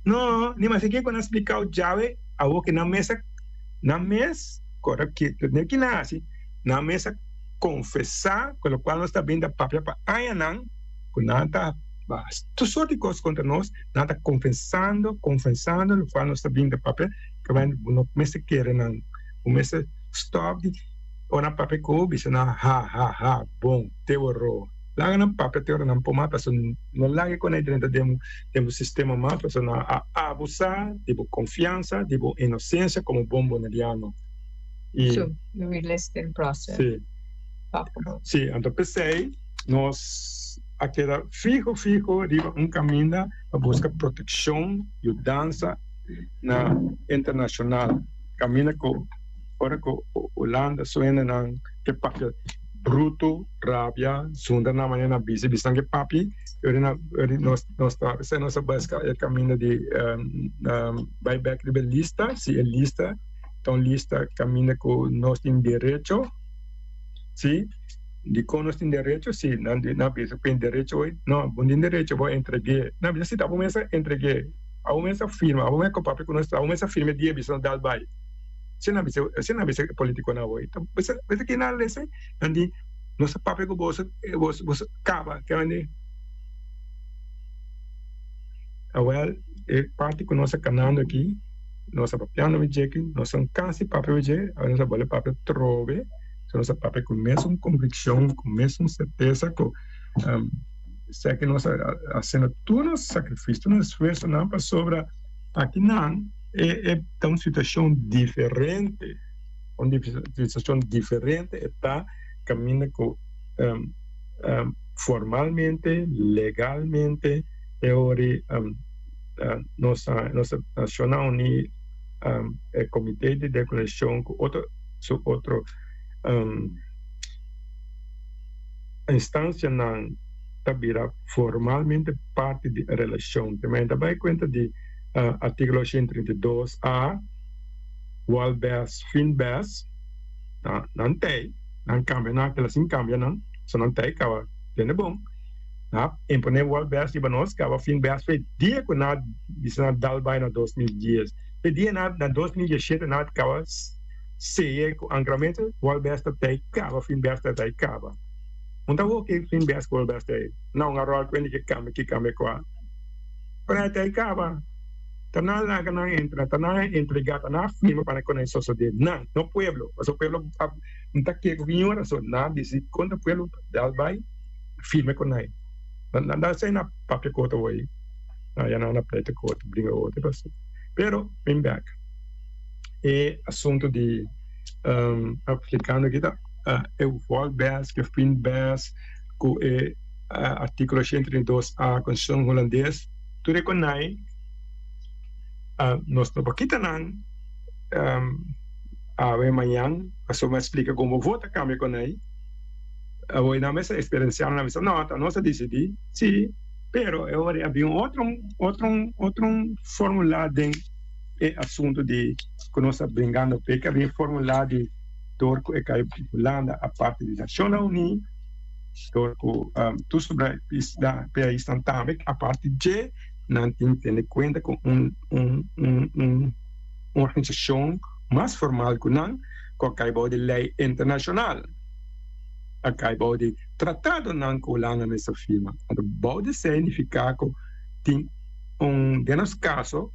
F: No, ni mas e ke cu nan splicao djawe awo ke nan mes a, nan mes, cora ke, ne ki nan haci, nan mes a confesa cu locual nos ta bin ta papia pa añanan cu nan ta. Tur sort di kos kontra nos, nan ta konfesando, konfesando lokual nos ta bin ta papia, ke bai bo no mester kere nan, bo mester stòp di ora nan papia ku bo bisa nan ha ha ha bon te woro, laga nan papia te ora nan por mas pasobra no laga e konai drenta den bo sistema mas pasobra nan a abusá di bo konfiansa, di bo inosensia komo bon boneriano.
G: I. True, the relisting process.
F: Si, si, anto p'esei nos. A keda fiho fiho riba un kaminda pa buska protekshon, yudansa na internashonal. Kaminda ku ora ku Hulanda su hendenan ke papia brutu, rabia, zunda nan manera nan bisa, bisa nan ke papia, ora nos nos ta esei nos a buska e kaminda di bai bek riba e lista, si e lista ta un lista kaminda ku nos tin derecho, si. Dikon nos tin derecho? Si, nan di, nan bisa ku tin derecho hoy. No, bo no tin derecho, bo a entreg'é. Nan bisa, si, ta bo mes a entreg'é. Abo mes a firma, abo mes a papia ku nos, abo mes a firma e dia bisa nos dal bai. Asina nan bisa, asina nan bisa e politikonan hoy. Ta bisa, bisa ke nan lesa? Nan di, nos a papia ku boso, boso, boso kaba. Ke nan di? Awel, e parti ku nos a kanando aki, nos a papiando mi djeki, nos a kasi papia ku dje, awe nos a bole papia trobe. So nos a papia ku mesun konvikshon, ku mesun sertesa ku esaki nos a hasiendo tur nos sakrifisio, tur nos esfuersonan pasobra akinan e ta un situashon diferente, un situashon diferente e ta kaminda ku formalmente, legalmente e ora. Nos nos Nashonnan Uní, e Komité di Dekolonishon ku otro su otro instansianan ta bira formalmente parti di e relashon. Te men ta bai kuenta di artíkulo 132 a, wal bes fin bes, nan tei, nan kambia nan kila sin kambia nan, so nan tei kaba tende bon. Nan a imponé wal bes riba nos kaba fin bes fe dia ku nan a bisa nan dal bai na 2010. Fe dia nan na 2017 nan a kaba seye ku ankramentu wal bes ta tei kaba fin bes ta tei kaba. Un ta hoki fin bes ku wal bes tei. Na un a ròl ku hende ke kambia ki kambia kua. Pero nan tei kaba. Ta nan laga nan entra, ta nan a entrega, ta nan a firma pa nan kon a sosodé. Nan, no pueblo. Pasobra pueblo a ta ke ku niun rason. Nan a disi kontra pueblo dal bai firme ku nan. Nan ta esei na papia ku otro wei. Ya nan na pleita ku otro, bringa ku otro. Pero, bin bek. E asunto di aplikando aki ta e wòlbes ku e finbes ku e artíkulo 132 a Konstitushon Hulandes. Tur e konai nos no por kita nan awe mañan pasobra mi a splika kon bo vota kambia konai. Awor nan mester eksperensiá nan mester no ta nos a disidí si pero e ora a bin otro otro otro formulá den e asuntu di ku nos ta bringando p'e ke a bin formulá di dor ku e kai Hulanda aparte di Nashonnan Uní dor ku tur sobra paisnan tambe aparte dje nan tin tene kuenta ku un un un un organisashon mas formal ku nan ku a kai bou di lei internashonal. A kai bou di tratadonan ku Hulanda mester firma. Anto bou di esei nifiká ku tin un, den nos kaso,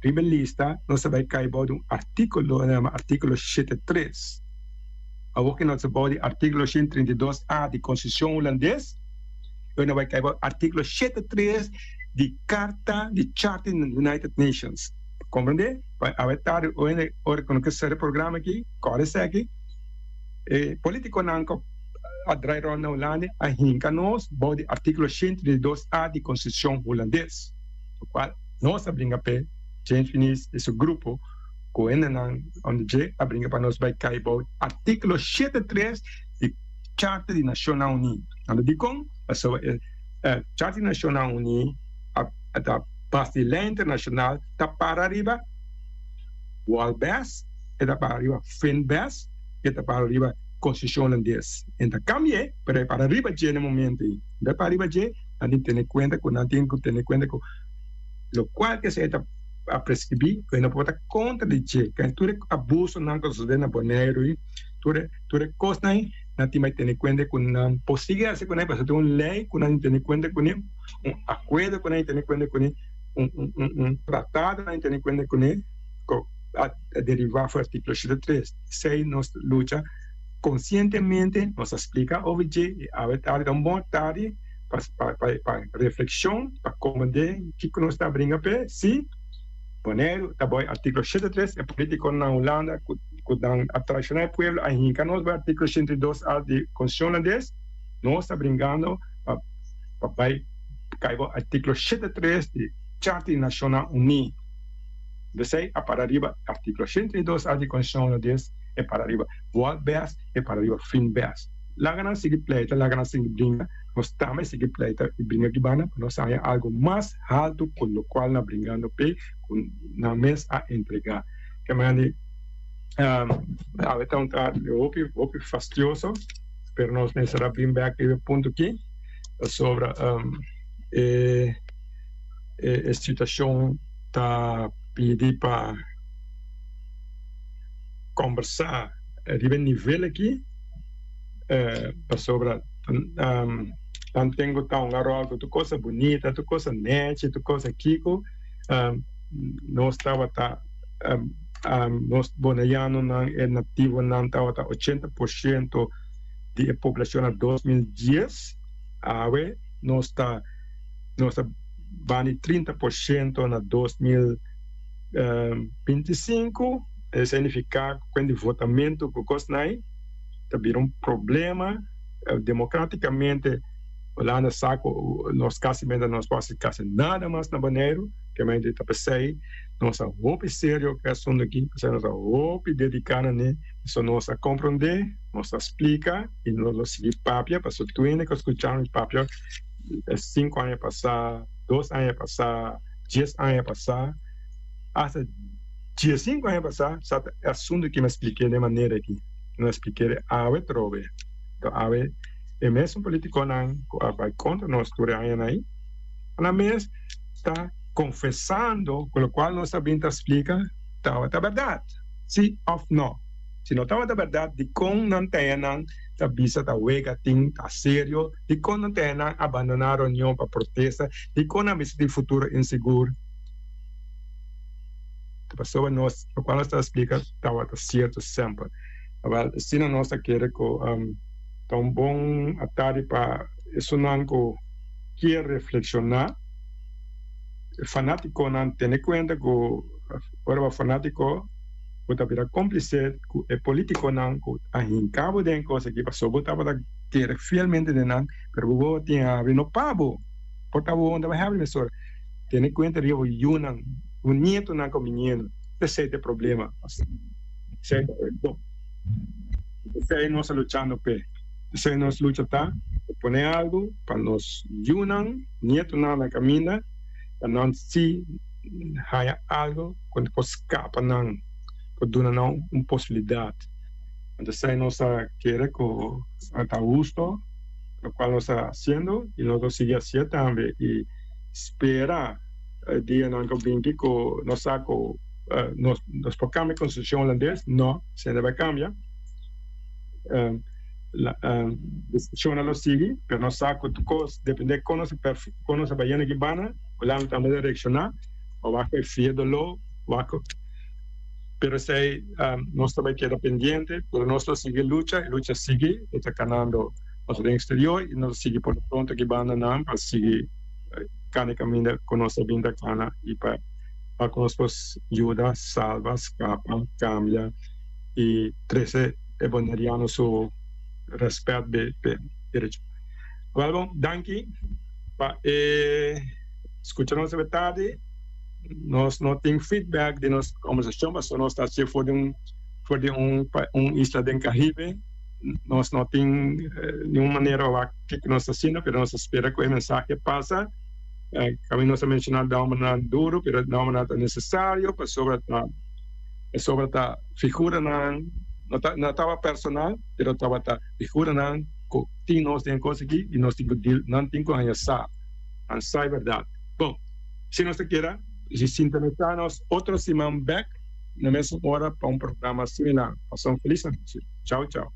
F: riba e lista nos ta bai kai bou di un artíkulo, nan yama artíkulo 73. Awor ku nos ta bou di artíkulo 132 a di Konstitushon Hulandes, nos ta bai kai bou artíkulo 73 di Karta di Charter di United Nations. Komprendé? Awe tardi ora ku nos ke sera e programa aki, kòrda esaki. E politiconan cu a draai rond na Hulanda a hinca nos bou di articulo 132 A di Constitucion Hulandes, locual nos a bringa p'e, James Finies y su grupo cu hendenan rond di dje a bringa pa nos bay cay bou articulo 73 di Charter di Nacionnan Uni. Anto dicon? Pasobra e Charter di Nacionnan Uni a ta base di ley internacional ta para riba Walbes, e ta para riba Finbes, e ta para riba Constitucion Holandes. E ta cambi'e, pero e para riba dje na e momento ei. E ta para riba dje, nan tin tene cuenta cu nan tin cu tene cuenta cu locual cu esei ta a prescribi, cu e no por ta contra di dje. Ken tur e abusonan cu ta sucede na Boneiru ei, tur e tur e cosnan ei, nan tin bai tene cuenta cu nan por sigui haci cu nan, pasobra tin un ley cu nan tin tene cuenta cune, un acuerdo cu nan tin tene cuenta cune, un un un tratado cu nan tin tene cuenta cune, cu a derivá for artíkulo 73. Esei nos ta lucha konsientemente, nos a splika over dje i awe tardi ta un bon tardi pa pa reflekshon, pa komprendé kiko nos ta bringa p'e. Sí, Boneiru ta bai artíkulo 73, e polítikonan na Hulanda ku ku nan a traishoná e pueblo a hinka nos bai artíkulo 102 a di Konstitushon Hulandes. Nos ta bringando pa pa bai kai bo artíkulo 73 di Charta di Nashonnan Uní. P'esei a para riba artíkulo 102 a di Konstitushon Hulandes, e para riba Wòlbes, e para riba Finbes. Laga nan sigui pleita, laga nan sigui bringa, nos tambe sigui pleita i bringa ki banda pa nos haña algu mas haltu ku lokual nan bringando p'e ku nan mes a entregá. Ke manera di awe ta un tardi hopi hopi fastioso, pero nos mester a bin bèk riba e punto aki pasobra e e situashon ta pidi pa kombersá riba e nivel aki pasobra nan ten ku ta un aròl ku tur kosa bunita, tur kosa nechi, tur kosa kiko nos tabata nos boneianonan e nativonan tabata 80% di e poblashon na 2010 awe nos ta nos ta bani 30% na 2025, esei nifiká ku kuen di votamentu ku kosnan ta bira un problema. Demokratikamente Hulanda sa ku nos kasi mester nos por hasi kasi nada mas na Boneiru. Kemente ta p'esei nos a hopi serio ku e asuntu aki, p'esei nos a hopi dediká na ne, pasobra nos a komprondé, nos a splika i nos lo sigui papia, pasobra tur hende ku a skucha mi papia sinku aña pasá, dos aña pasá, dies aña pasá, asta diesinku aña pasá, sa ta e asuntu ki mi a splik'é den e manera aki, mi a splik'é awe trobe. Anto awe e mesun politikonan ku a bai kontra nos tur e añanan ei, nan mes ta konfesando ku lokual nos a bin ta splika tabata bèrdat, si òf nò. Si no tabata bèrdat, dikon nan teñanan ta bisa ta wega tin ta serio? Dikon nan teñanan a bandoná reunion pa protesta? Dikon nan bisa tin futuro insigur? Ta pasobra nos lokual nos ta splika tabata sierto semper. Awèl, asina nos ta kere ku ta un bon atardi pa esunnan ku kier reflekshoná. E fanátikonan tene kuenta ku ora bo fanátiko bo ta bira kómplise ku e polítikonan ku a hinká bo den e kos aki pasobra bo tabata kere fielmente den nan, pero bo bo tin habri no pa bo. Por ta bo no tabata habri mesora. Tene kuenta riba bo yunan, bo nietonan ku biniendo. Esei ta e problema. Esei ta e bon. Esei nos a luchando p'e. Esei nos lucha ta pa pone algu pa nos yunan, nietonan na kaminda, pa nan si haña algu ku por skapa nan, por duna nan un posibilidat. Anto esei nos a kere ku ta husto lokual nos ta hasiendo i nos lo sigui hasié tambe i spera e dianan ku binti ku nos sa ku nos nos por cambia constitucion holandes? No, esei no bay cambia. Discusionnan lo sigui, pero nos sa cu tur cos depende con nos con nos a bay yendo aki banda, Hulanda tambe ta reacciona, o wak cu e fia dolor, wak cu, pero esei nos ta bay keda pendiente, pero nos lo sigui lucha, e lucha sigui, e ta canando nos den exterior y nos lo sigui por lo pronto aki banda nan pa sigui cana e caminda cu nos a bin ta cana y pa. Pa ku nos por yuda salba, skapa, kambia i trese e boneriano su rèspèt p'e derecho. Wèl bon, danki pa e skucha nos awe tardi. Nos no tin feedback di nos kombersashon pasobra nos ta hasié for di un for di un un isla den Karibe. Nos no tin niun manera wak kiko nos ta hasiendo pero nos ta spera ku e mensahe pasa. Kaminda nos a menshoná nòmbernan duru, pero nòmbernan ta nesesario pasobra ta pasobra ta figuranan, no ta no tabata personal, pero tabata figuranan ku tin nos den e kos aki i nos tin ku dil, nan tin ku haña sa, nan sa e bèrdat. Bon, si nos ta keda si sintonisá nos otro siman bèk na mesun ora pa un programa similar. Pasa un felis anochi. Chau chau.